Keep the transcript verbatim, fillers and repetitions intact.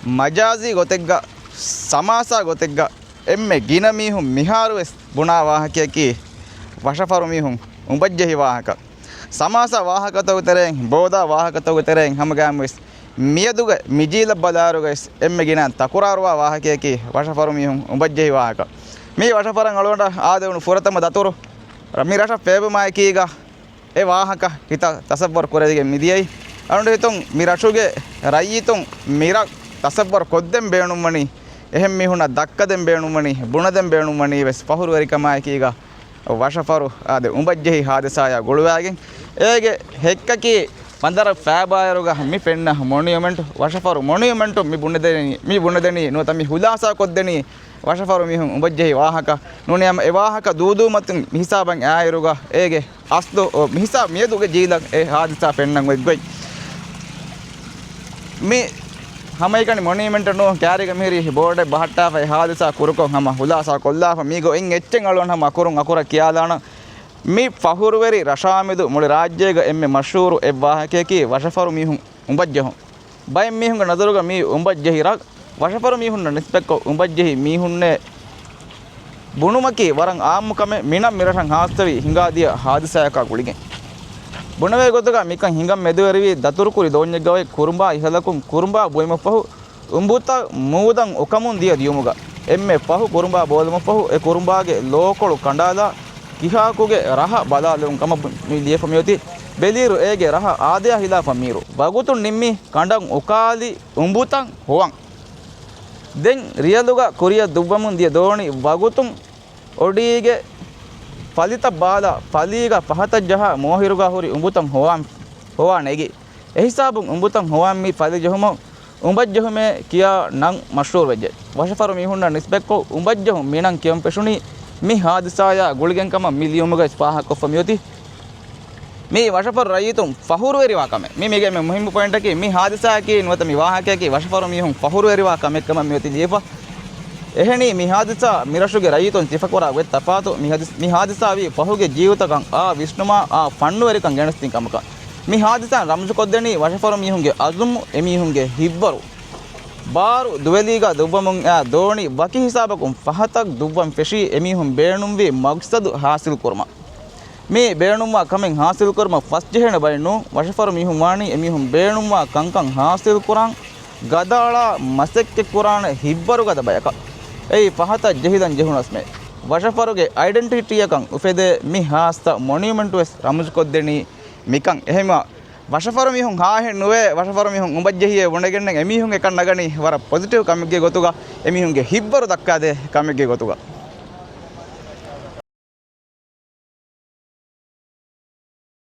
މަޖާޒީ ގޮތެއްގަ، ސަމާސާ ގޮތެއްގަ އެންމެ ގިނަ މީހުން މިހާރުވެސް ބުނާ ވާހަކަޔަކީ ވަށަފަރު މީހުން އުނބައްޖެހި ވާހަކަ. ސަމާސާ ވާހަކަތަކުގެ ތެރެއިން، ބޯދާ ވާހަކަތަކުގެ ތެރެއިން ހަމަގައިމުވެސް މިއަދުގެ މި ޖީލަށް ބަލާއިރުގައިސް އެންމެ ގިނަ ތަކުރާރުވާ ވާހަކަޔަކީ ވަށަފަރު މީހުން އުނބައްޖެހި ވާހަކަ. މީ ވަށަފަރަށް އަޅުގަނޑަށް އާދެވުނު ފުރަތަމަ ދަތުރު. މި ރަށަށް ފޭބުމާއެކީގަ އެ ވާހަކަ ހިތަށް ތަސައްވަރު ކުރެވިގެން މިދިޔައީ. އަޅުގަނޑު ހިތުން މި ރަށުގެ ރައްޔިތުން މި ރަށް ތަސައްވަރު ކޮށްދޭން ބޭނުންވަނީ، އެހެން މީހުންނަށް ދައްކަދޭން ބޭނުންވަނީ، ބުނެދޭން ބޭނުންވަނީ ވެސް ފަހުރުވެރިކަމާއެކީގަ ވަށަފަރު އާދެ އުނބައްޖެހި ހާދިސާޔާ ގުޅުވާގެން. އޭގެ ހެއްކަކީ ބަނދަރަށް ފޭބާއިރުގަ މި ފެންނަ މޮނިއުމެންޓު، ވަށަފަރު މޮނިއުމެންޓު މި ބުނެދެނީ، މި ބުނެދެނީ ނުވަތަ މި ހުލާސާ ކޮށްދެނީ ވަށަފަރު މީހުން އުނބައްޖެހި ވާހަކަ. ނޫނީ ހަމަ އެ ވާހަކަ ދޫދޫމަތިން މި ހިސާބަށް އައިއިރުގަ އޭގެ އަސްލު އޮ، މިހިސާ މިއަދުގެ ޖީލަށް އެ ހާދިސާ ފެންނަން އޮތް ގޮތް. މި ހަމައެކަނި މޮނިއުމެންޓަށް ނޫން ކާރިގަ މިހިރީ ބޯޑެއް ބަހައްޓާފަ އެ ހާދިސާ ކުރުކޮށް ހަމަ ހުލާސާ ކޮށްލާފަ މީގޮ އިން އެއްޗެއް އަޅުގަނޑު ހަމަ އަކުރުން އަކުރަށް ކިޔާލާނަން. މި ފަހުރުވެރި ރަށާމެދު މުޅި ރާއްޖޭގަ އެންމެ މަޝްހޫރު އެއް ވާހަކަޔަކީ ވަށަފަރު މީހުން އުނބައްޖެހުން. ބައެއް މީހުންގެ ނަޒަރުގަ މީ އުނބައްޖެހި ރަށް، ވަށަފަރު މީހުންނަށް ނިސްބަތްކޮށް އުނބައްޖެހި މީހުންނޭ ބުނުމަކީ ވަރަށް އާއްމު ކަމެއް. މިނަން މިރަށަށް ހާއްސަވީ ހިނގާދިޔަ ހާދިސާއަކާ ގުޅިގެން. ބުނެވޭ ގޮތުގަ މިކަން ހިނގަން މެދުވެރިވީ ދަތުރުކުރި ދޯންޏެއްގަ އޮތް ކުރުނބާ އިހަލަކުން ކުރުނބާ ބުއިމަށްފަހު އުނބުތައް މޫދަށް އުކަމުން ދިޔަ ލިޔުމުގަ. އެންމެ ފަހު ކުރުނބާ ބޯލުމަށްފަހު އެ ކުރުނބާގެ ލޯކޮޅު ކަނޑާލާ ކިހާކުގެ ރަހަ ބަލާލެވުން ކަމަށް މި ލިޔެފަ މިއޮތީ. ބެލިއިރު އޭގެ ރަހަ އާދަޔާ ހިލާފަށް މީރު. ވަގުތުން ނިންމީ ކަނޑަށް އުކާލި އުނބުތައް ހޮވަން. ދެން ރިޔަލުގަ ކުރިއަށް ދުއްވަމުން ދިޔަ ދޯނި ވަގުތުން އޮޑީގެ ފަލިތައް ބާލާ، ފަލީގަ ފަހަތަށް ޖަހާ މޯހިރުގަ ހުރި އުނބުތައް ހޮވާން، ހޮވާ ނެގި. އެހިސާބުން އުނބުތައް ހޮވާން މި ފަލި ޖެހުމަށް އުނބައްޖެހުމޭ ކިޔާ ނަން މަޝްހޫރު ވެއްޖެ. ވަށަފަރު މީހުންނަށް ނިސްބަތްކޮށް އުނބައްޖެހުން މިނަން ކިޔަން ފެށުނީ މި ހާދިސާޔާ ގުޅިގެން ކަމަށް މި ލިޔުމުގައި ފާހަގަކޮށްފަ މިއޮތީ. މި ވަށަފަރު ރައްޔިތުން ފަހުރުވެރިވާ ކަމެއް. މީ މީގެ މުހިއްމު ޕޮއިންޓަކީ، މި ހާދިސާއަކީ ނުވަތަ މި ވާހަކައަކީ ވަށަފަރު މީހުން ފަހުރުވެރިވާ ކަމެއް ކަމަށް މިއޮތީ ލިޔެފަ. އެހެނީ، މި ހާދިސާ މި ރަށުގެ ރައްޔިތުން ތިފަކުރާ ގޮތް ތަފާތު. މި ހާދިސް، މި ހާދިސާވީ ފަހުގެ ޖީވުތަކަށް އާ ވިސްނުމާ އާ ފަންނުވެރިކަން ގެނެސްދިން ކަމަކަށް. މި ހާދިސާއިން ރަމްޒުކޮށްދެނީ ވަށަފަރު މީހުންގެ އަޒުމު، އެމީހުންގެ ހިތްވަރު. ބާރު ދުވެލީގަ ދުއްވަމުން އައި ދޯނި ވަކި ހިސާބަކުން ފަހަތަށް ދުއްވަން ފެށީ އެމީހުން ބޭނުންވި މަގްސަދު ހާސިލްކުރުމަށް. މި ބޭނުންވާ ކަމެއް ހާސިލްކުރުމަށް ފަސްޖެހޭނެ ބައެއް ނޫން. ވަށަފަރު މީހުން ވާނީ އެމީހުން ބޭނުންވާ ކަންކަން ހާސިލްކުރާން، ގަދައަޅާ މަސައްކަތްކުރާނެ ހިތްވަރުގަދަ ބަޔަކަށް. އެއީ ފަހަތަށް ޖެހިލަން ޖެހުނަސްމެ. ވަށަފަރުގެ އައިޑެންޓިޓީއަކަށް އުފެދޭ މި ހާއްސަ މޮނިއުމެންޓުވެސް ރަމްޒުކޮށްދެނީ މިކަން. އެހެންވީމަ، ވަށަފަރު މީހުން ހާހެއް ނުވޭ، ވަށަފަރު މީހުން އުނބައްޖެހިއޭ ބުނެގެންނެއް އެމީހުން އެކަން ނަގަނީ ވަރަށް ޕޮޒިޓިވް ކަމެއްގެ ގޮތުގަ، އެމީހުންގެ ހިތްވަރު ދައްކާދޭ ކަމެއްގެ ގޮތުގަ.